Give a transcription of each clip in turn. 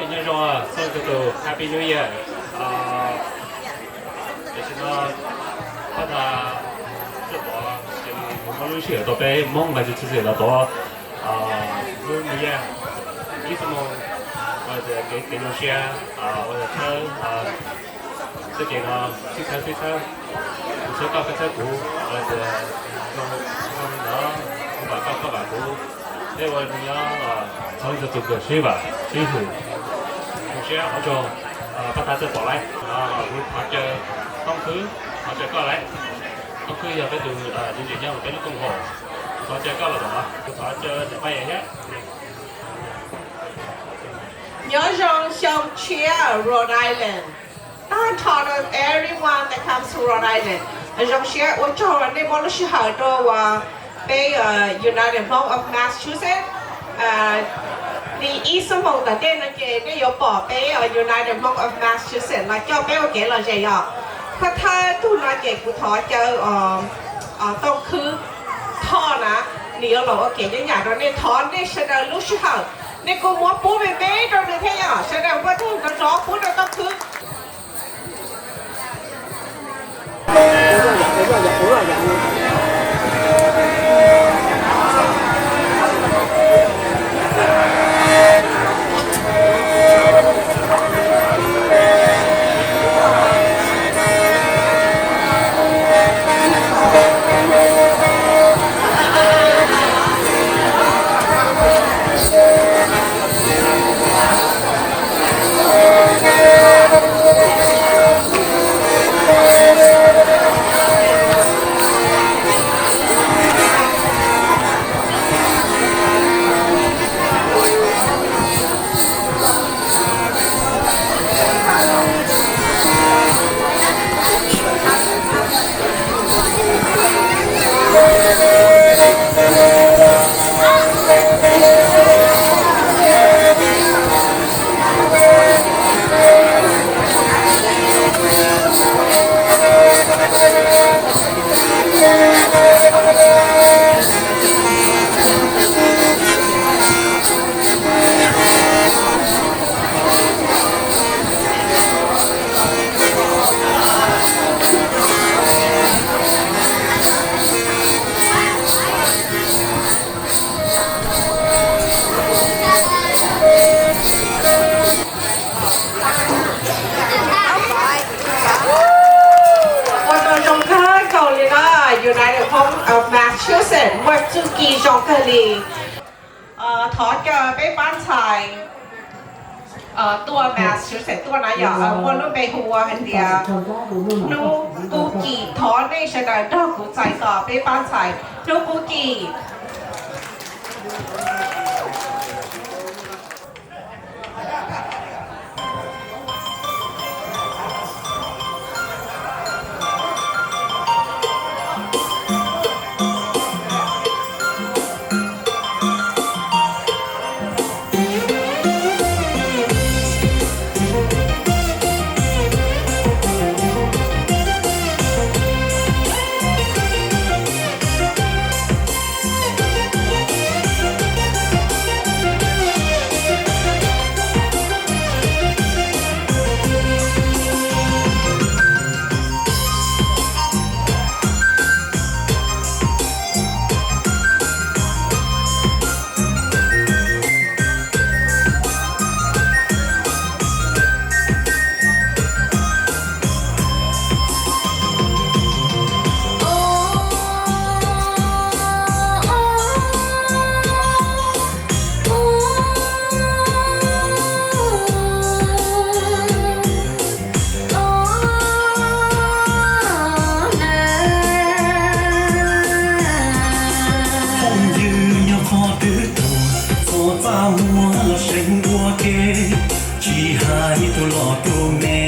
Nyob zoo, txog tus Happy New Year. Tam sim no pab tha txawj pom ces muab lub sij hawm rau peb Hmoob Massachusetts los tov lub New Year ib xuab moos, ua kev zoo siab, ua txhawb txoj kev no sib txhawb sib txhawb, kuv txhawb koj koj txhawb kuv, ua zoo no, kuv vam koj koj vam kuv, peb ua zoo nyob txhob ntxub tus kawg sib vam sib hwm, zoo siab ua tsaug. Pab tha txawj pom lawm, kuv thov caw Tooj Khwb, thov caw koj lawm. Tooj Khwb yog peb tus txiv ntsim nyob peb lub koom haum, thov caw koj los tom no, kuv thov caw niam pab yawm thiab. Nyob zoo xyoo tshiab Rhode Island. Tag nrho everyone that comes to Rhode Island, zoo siab ua tsaug nej muab lub sij hawm rau uas peb United Hmong of Massachusetts. Li ib xuab moos tom ntej no ces nej yuav pom peb United Hmong of Massachusetts los coj peb ua kev lom zem yom. Thawj thawj tug no ces kuv thov caw Tooj Khwb Thoj na, nws yuav los ua kev nyob yam rau nej, thov nej sawv daws lub sij hawm, nej kuj muab pub me me rau nws thiab yom, sawv daws muab tej nrov nrov pub rau Tooj Khwb. Ua tau zoo kawg nkaus li na, United Home of Massachusetts muaj txuj ci zoo kawg li. Thov caw peb pab ntxhais tuaj Massachusetts tuaj na yom, muaj lub npe hu ua hais tias Hnub Kub Kim, thov nej sawv daws nrog kuv txais tos peb pab ntxhais Hnub Kub Kim. Phooj ywg nyob qhov twg tuaj, txhob txaj muag los seev ua ke, tsis hais tus loj tus me,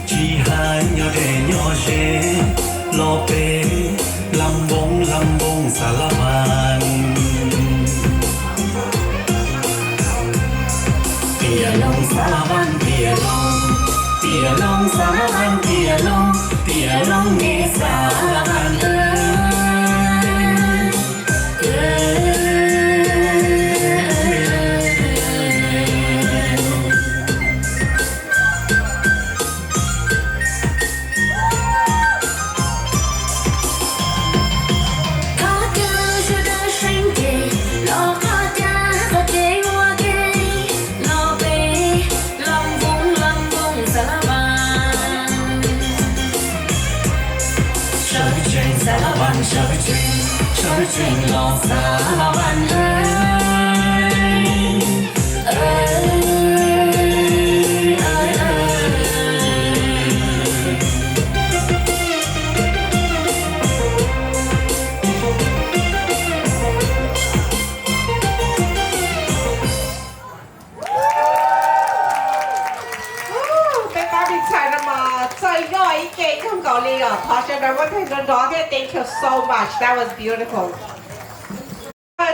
tsis hais nyob deb nyob ze, los peb lab npoo lab npoo xa lab vas. Tiam loo xa vas tiam loo, tiam loo xa vas tiam loo, tiam loo ne xa vas. Peb pab me ntxhais no mas txawj yoj ib ke kawg nkaus li os. Thov sawv daws muab theej nrov nrov thiab, thank you so much, that was beautiful.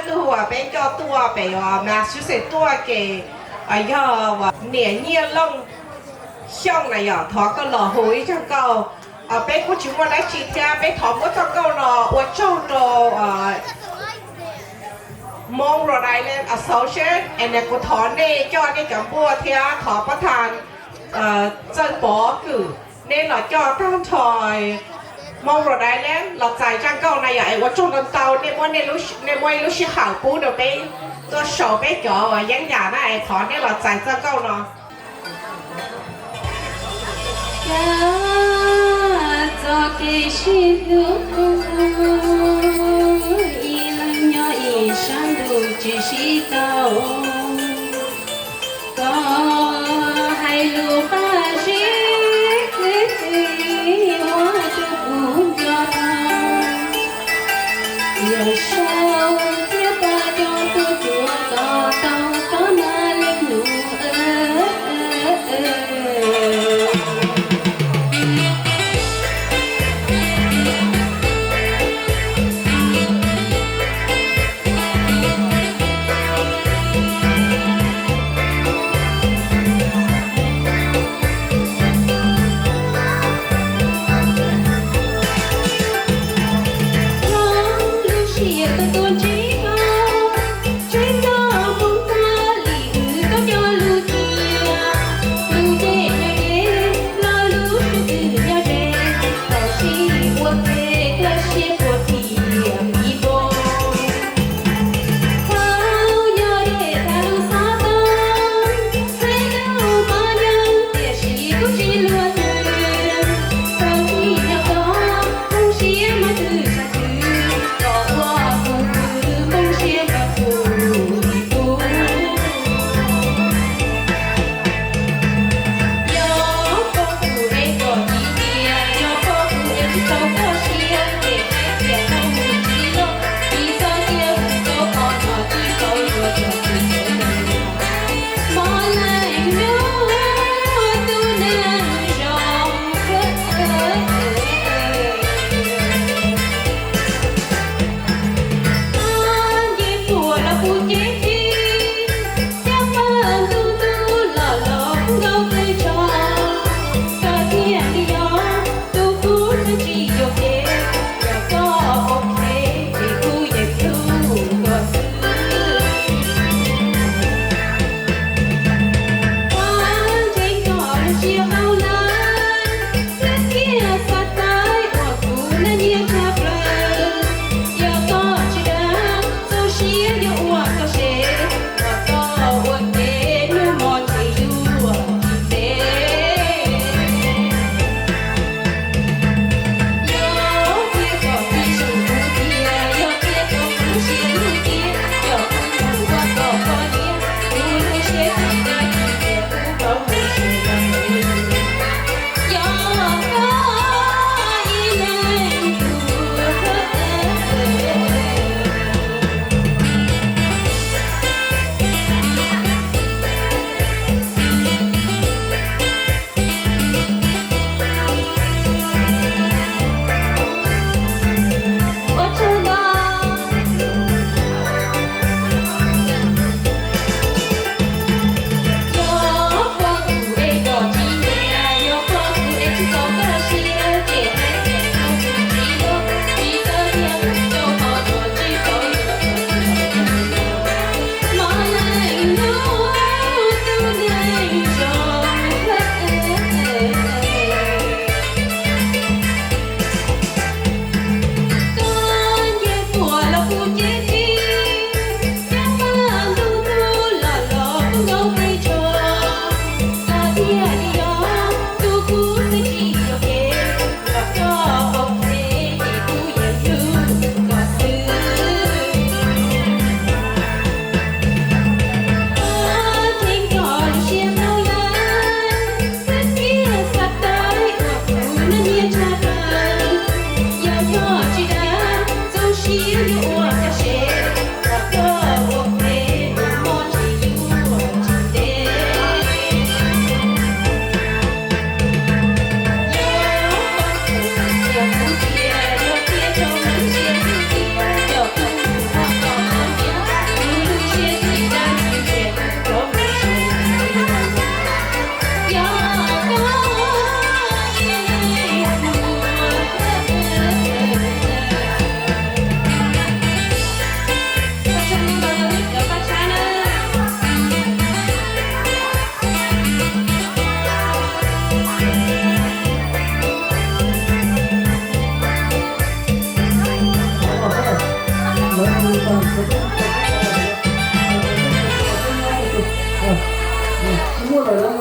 Tus uas peb coj tuaj pem Massachusetts tuaj ces yog niam Nyiaj Looj Xyooj na yom, thov koj los hu ib zaj nkauj. Peb kuj tsis muaj dab tsi thiab, peb thov muab txoj nkauj no ua tsaug rau Hmoob Rhode Island Association, and kuv thov nej coj nej cov npuaj thiab thov pab tha Txawj Pov Kwm, nej los coj tag nrho Hmoob Rhode Island los txais zaj nkauj na yom, es ua tsaug ntau ntau, nej muab, nej muab ib lub sij hawm pub rau peb tuaj sau peb cov uas yeeb yam na, es thov nej los txais txoj nkauj no. Kav txoj kev sib hlub, ib leeg nyob ib sab ntuj tsis sib tau. Koj hais lus qab zib, muab rau kuv nco tau. Yawm saub thiab paj coob tuaj cuag koj tau tob na leej nus.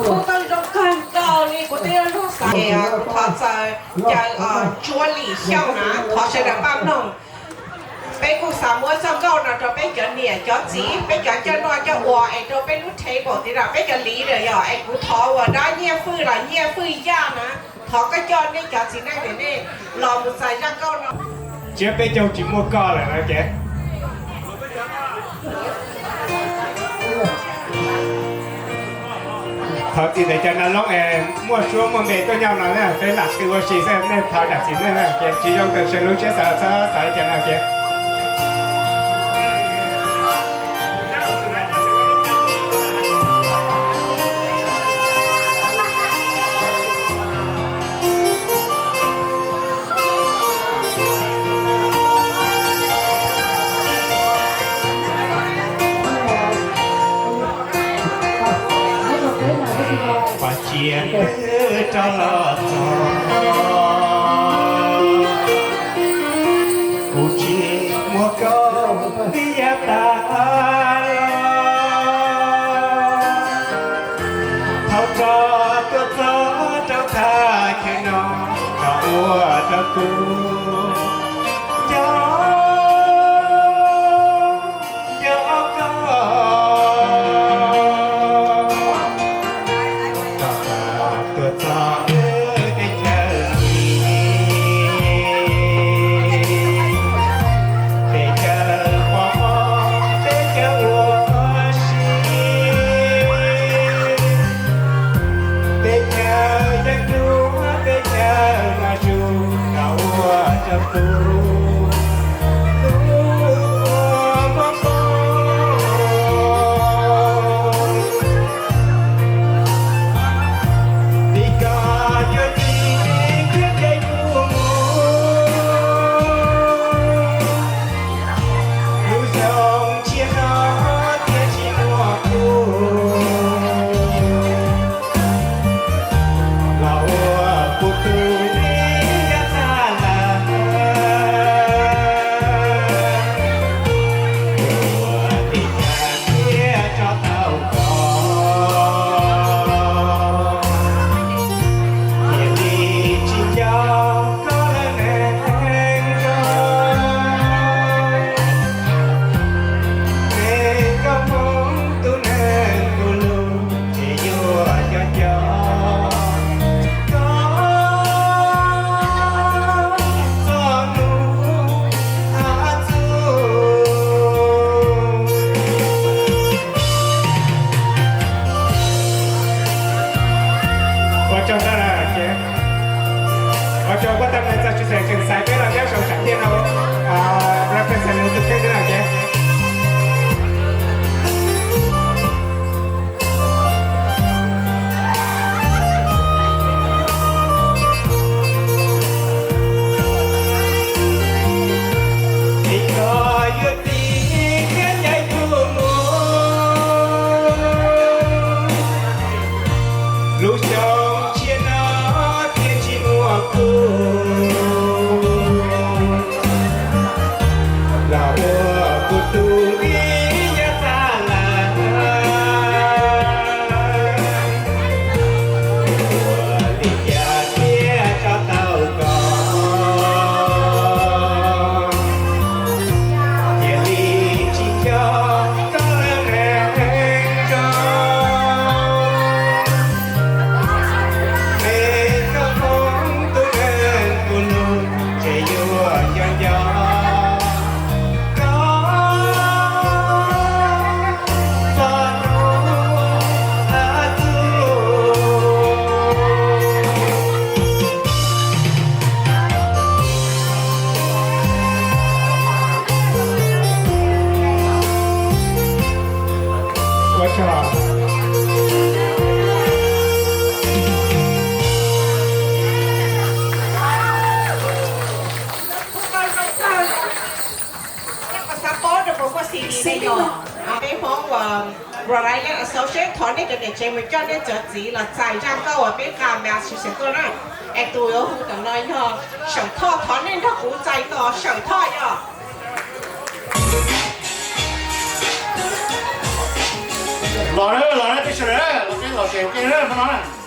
Kuv tau zoo kawg nkaus li, kuv twb yuav luag xav. Kuv thov txaws caw Ntsuab Lis Xyooj na, thov sawv daws pab mloog. Peb kuj xav muab txoj nkauj no rau peb cov niam cov txiv, peb cov coj noj coj ua es rau peb lub table tid na, peb cov leader yom, es kuv thov uas dab Nyiaj Fwj los Nyiaj Fwj Yaj na, thov koj coj nej cov txiv neej ntawm nej los mus txais zaj nkauj no. Tsiab peb caug tsis muaj koj lawm no ces. Thov txim ntawm cov nas loob es muaj suab muaj npe tuaj nyob no na, peb lam qw ua si xwb, nej thov zam txim nej na, ces tsis zoo tawm sawv lub siab xav txhob xav li cas no ces. Pab tsiab twb rov los txog, kuv tsis muaj koj li yav tas. Thaum koj tuaj txog rau thaj chaw no, koj ua rau kuv nco nco koj. Koj tuaj txog wb teb chaws, teb chaws pom mog, teb chaws ua si, teb chaws yeej dua, teb chaws mas zus, koj ua rau kuv hlub ua poob poob. Vim koj yuav tsis nrhiav kev yuav mus, lub xyoo tshiab no thiaj tsis muaj kuv los ua kuv tus li yav tas lawm. Peb Hmoob uas Rhode Island Association thov nej cov niam tsev mus coj nej cov txiv los txais zaj nkauj uas peb nqa mas sib xeem tuaj na. Es tus yuav hu ntawm no yog Sawm Thoj, thov nej nrog kuv txais tos Sawm Thoj yog. Los, los, los, los, los, los, los, los.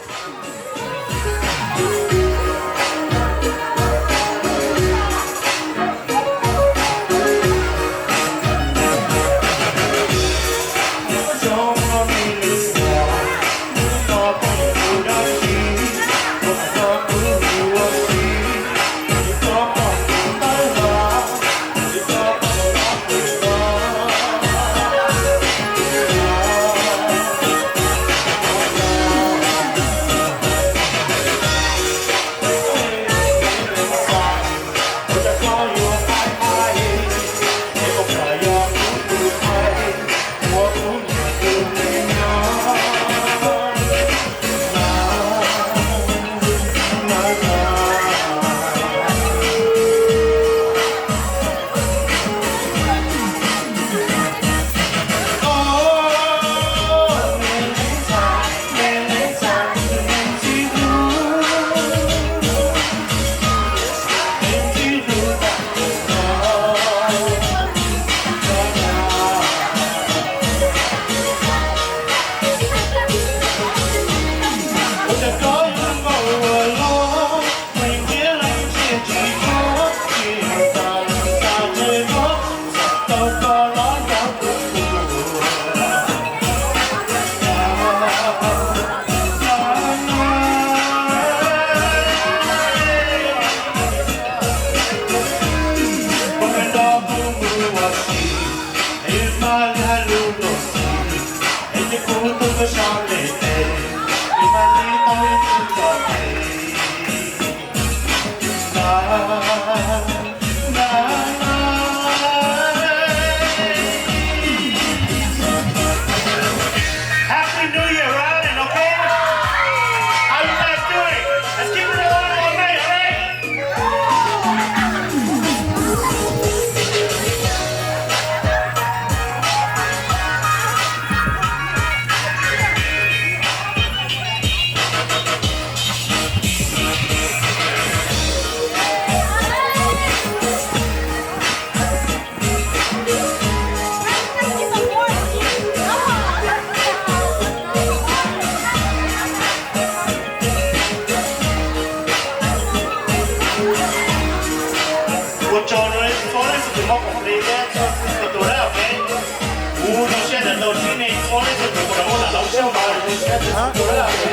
Happy New Year, Robin, okay? How you guys doing? Let's keep it alive all night, all right? Ua tsaug rau txhua leej txhua tus muaj kuv hauv li thiab txhua tus lawm, ok. Kuv zoo siab ntawm tau tib neeg txhua leej txhua tus uas muaj lam lub siab npaj zoo siab txhua tus lawm, ok.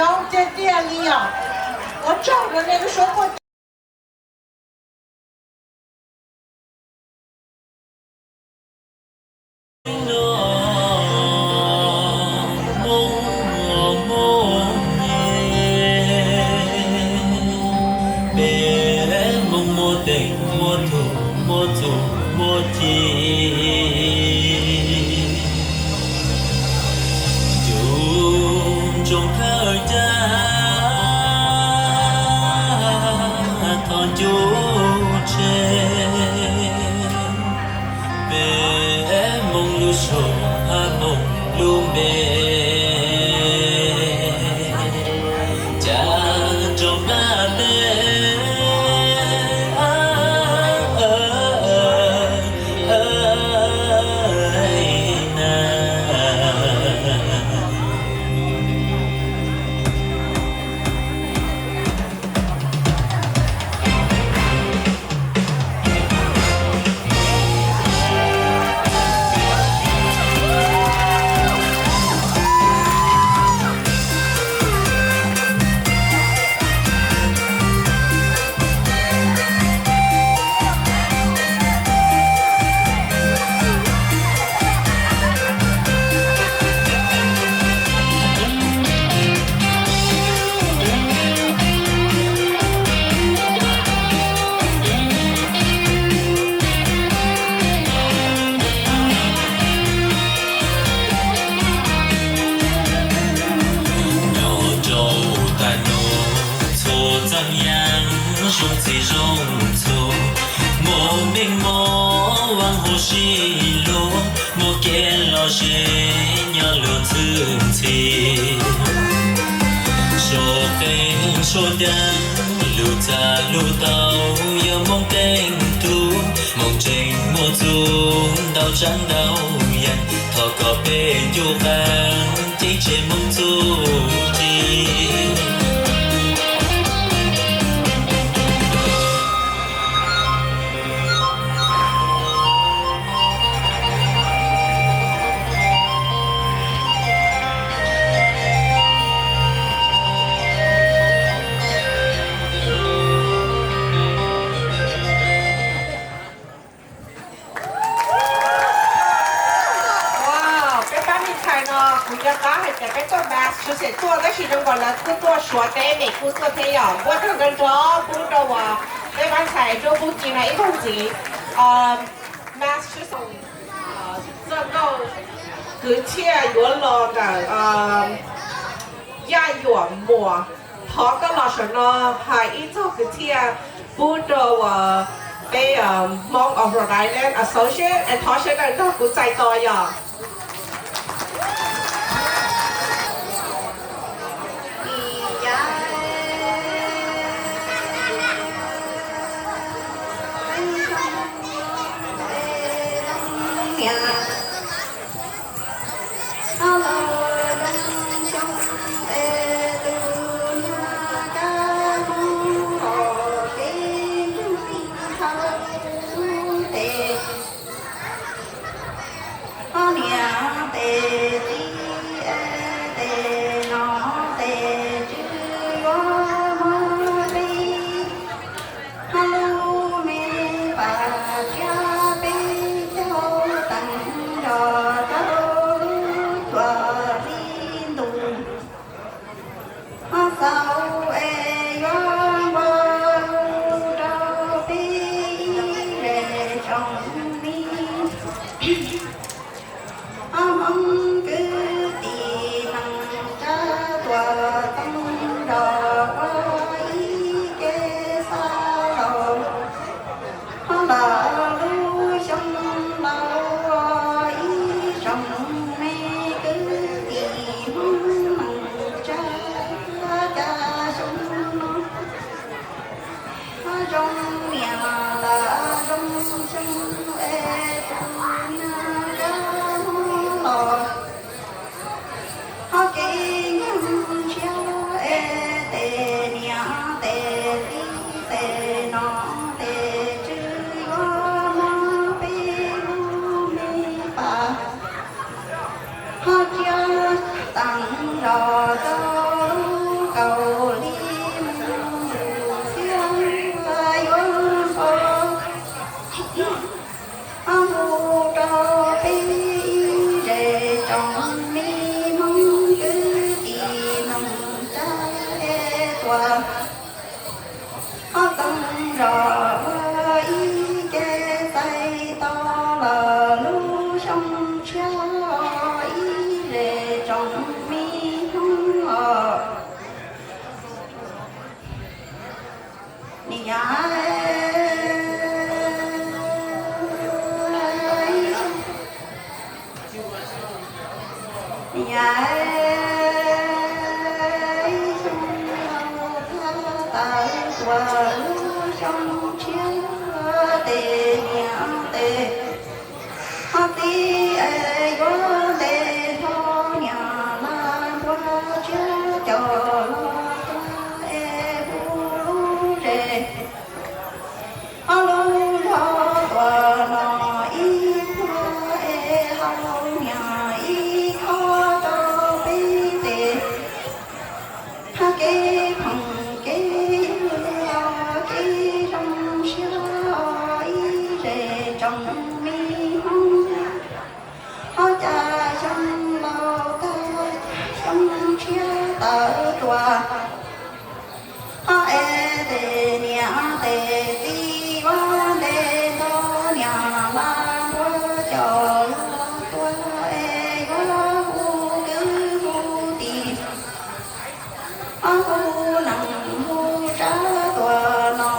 Zoo tiag tiag li os. Ua tsaug rau nej lub suab quaj. Peb Hmoob muaj teem muaj tug muaj txuj muaj ci, cuj ntsoog thawj caj thov ncuj tseg. Peb Hmoob lub suab hab poob lub npe, cas rau nplaj teb na. Txi zoo txhua, muaj npeej muaj vaaj huv sib luag, muaj kev lom zem nyob luag ntxwb ntxhi. Suav qeej suav cai, lug txag lug tau, yog Moob teej tug, Moob tseem muaj txuj ntau tsaab ntau yam, thov kom peb ncu qaab ceeb tsheej Moob txuj ci. Peb pab me ntxhais no kuv nco qab hais tias peb tuaj Massachusetts tuaj tab sis zoo nkaus lawv kuj tuaj Suav teb, Mes Kas tuaj thiab yom. Npuaj tag nrho nrov pub rau uas peb pab ntxhais Ntsuab Pub Ci no ib zaug ntxiv. Massachusetts txoj nkauj kwv txhiaj yuav los ntawm Yaj Yuam Muas, thov koj los saum no hais ib txog kwv txhiaj pub rau uas peb Hmoob of Rhode Island Association, es thov sawv daws nrog kuv txais tos yom. Ob niam tes txiv es tes nom tes tswv yuav muab peb, ob lub me pas tsiab peb caug teev nrog rau lub cuaj li ntus. Ob xaus es yuav npau rau peb ib zej tsoom me Hmoob kwv tij neej tsa tuaj teev nrog ua ib ke xav laus. Ho lawm lub xyoo laus ua ib tsoom me kwv tij Hmoob neej tsa, cas xyoo no ho zoo niam lawm zoo xyoo es tus niag kab mob los. Ho kev nyuaj ntshiab es tes niam tes txiv tes nom tes tswv yuav muab peb lub me pas ho tsiab teev los rau lub kaus lim mus xiab yuav npau. Ho mus rau peb ib zej tsoom me Hmoob kwv tij neej tsa es tuaj ho teev nrog ua ib ke txais tos lawm lub xyoo tshiab ib zej tsoom me Hmoob os. Niam, niam, xyoo laus thab tawm tuaj lub xyoo tshiab, tes niam tes ho txiv es yuav ntes hlo niam laj npua tshiab caum los tuaj es hu lub zej ho lub zog tuaj no ib qho es haus niam ib qho rau peb tes. Hab kev phoom kev ywg los kev zoo siab ib zej tsoom me Hmoob. Ho cas xyoo laus tag xyoo tshiab tawm tuaj, ho es tes niam tes txiv ua ntes nto niam laj npua caum los tuaj es yuav hu kwv hu tij, ho hu neej hu tsav tuaj no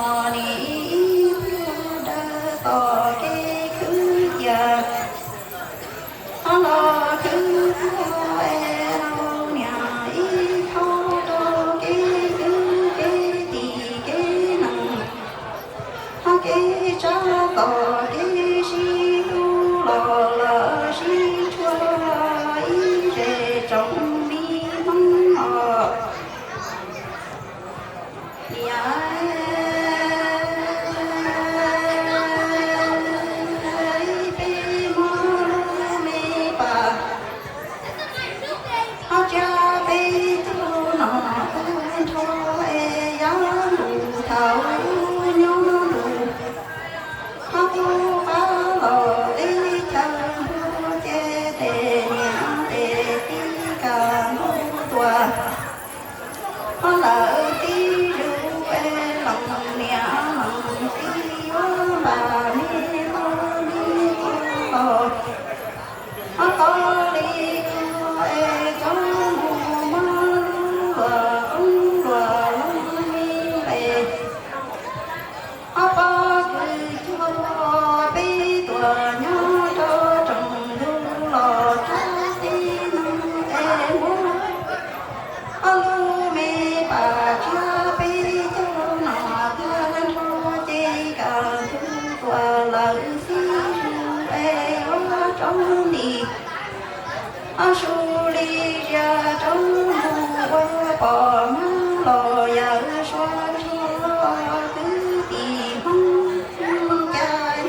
Yog rov mus ua pom mab los yawm suav rog kwv tij Hmoob cai.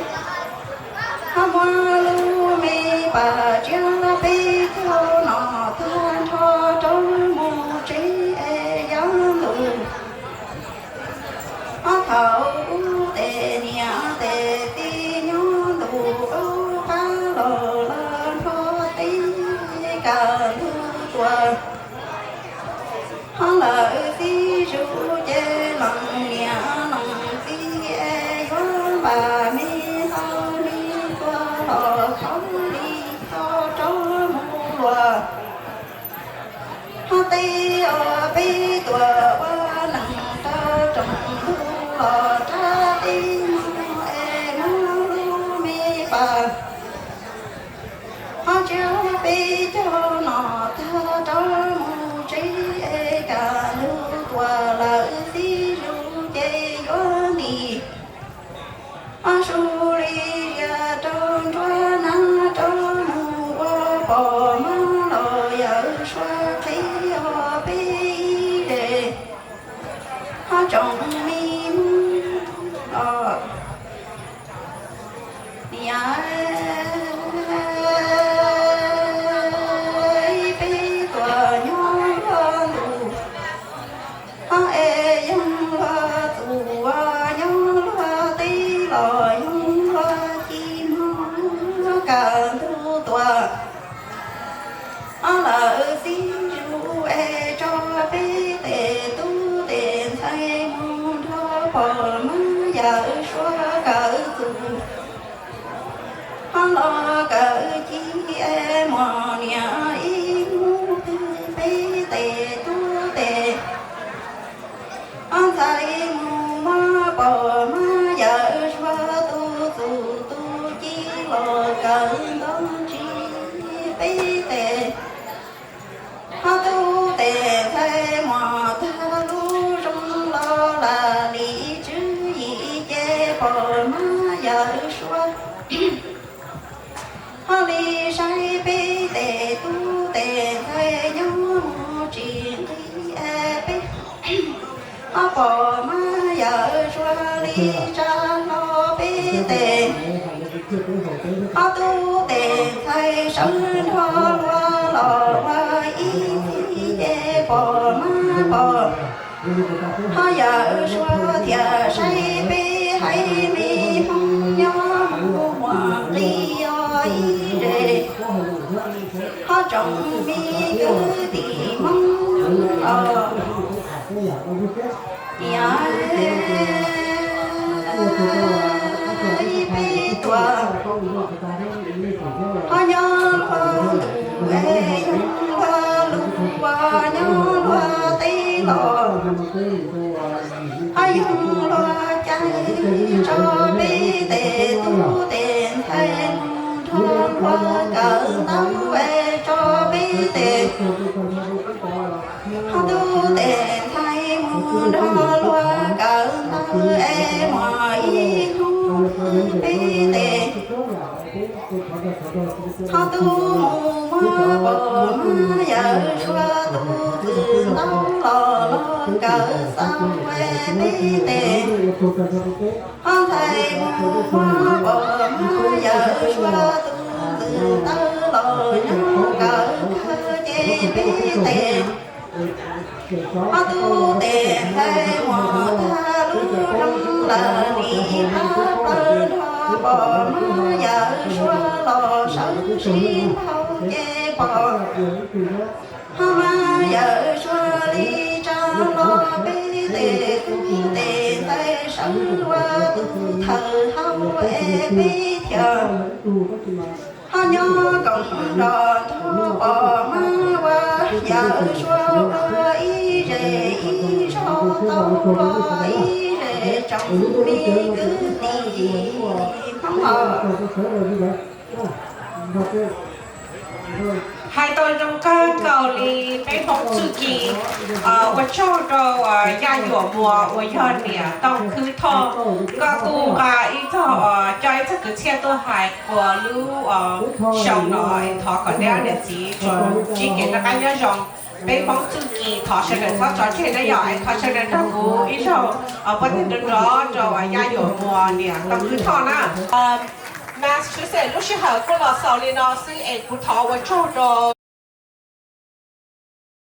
Ho muab lub me pam tsiab peb caug no tag nrho rov mus tsev es yuav ntuj. Ho thaum ub tes niam tes txiv nyob ntu ub pab los los nrog teb kawm ntuj tuaj. Ho lawv txiv zus ces lees niam lees txiv es yuav npam me ntau me tuaj los qhov li tau rov mus luag. Ho teb os peb tuaj ua neej rau rooj ntug los rau teb mus es muab lub me pam ho tsiab peb caug no tag rov mus tsev es kam ntuj tuaj lawv txiv zus ces yuav nti. Ho su li zias rau nruab nab rov mus ua pom mab los yawm suav qhib ho peb ib zes. Ho tsoom me Hmoob os, niam peb tuaj nyob luag ntuj, ho es yog luag txuas nyob luag teb los yog luag ci mog kawm ntuj tuaj. Ho lawv txiv zus es tso peb tes tub tes ntxhais mus nrog pom mab yawm suav kawm txuj. Ho los kawm ci es muaj niam ib hnub twg peb tes tub tes ntxhais mus muab pom mab yawm suav tus txuj tus ci los kawm ntau tsis peb tes. Ho tub tes ntxhais muab tag lub zoo los lam li tswv yim ces pom mab yawm suav ho li saib peb tes tub tes ntxhais nyob mus tsis nqis es peb ho pom mab yawm suav li tsa hlo peb tes. Ho tub tes ntxhais sawv nrog luag los ua ib txhij ces pom mab pom ho yawm suav thiaj saib peb haiv me Hmoob nyob mus muaj nqis os ib zes. Ho tsoom me kwv tij Hmoob os, niam peb tuaj ho nyob luag ntuj es yog luag lus ua nyob luag teb los ho yog luag cai tso peb tes tub tes ntxhais mus nrog luag kawm ntawv es tso peb tes ho tub tes ntxhais mus nrog luag kawm ntawv es muaj ib hnub peb tes ho tub mus muab pom mab yawm suav tus txwj ntau los los kawm xaus es peb tes ho ntxhais mus muab pom mab yawm suav tus txwj ntawv los nyob kawm kawg ces peb tes ho tub tes ntxhais muab tag lub zoo lawm li pab plaws nrog pom mab yawm suav los sawv sib ntaus ces pom ho mab yawm suav li tsa hlo peb tes tub tes ntxhais sawv ua tus thawj hauv es peb thiaj ho nyob koom nrog nrog pom mab ua yawm suav ua ib zes ib zog tau los ib zes tsoom me kwv tij Hmoob os. Hais tau zoo kawg nkaus Li peb Hmoob txuj ci, ua tsaug rau Yaj Yuam Muas uas yog niam Tooj Khwb Thoj, koj kuj nqa ib txog, coj ib txog kwv txhiaj tuaj hais ua lub show no, es thov kom nej niam txiv tsuas ntsib kev noj qab nyob zoo. Peb Hmoob txuj ci thov sawv daws txhob tso tseg na yom, es thov sawv daws nrog kuv ib zaug pab tig nrov nrov rau Yaj Yuam Muas niam Tooj Khwb Thoj na. Mas tshwj xeeb lub sij hawm kuj los xaus li no xwb es kuv thov ua tsaug rau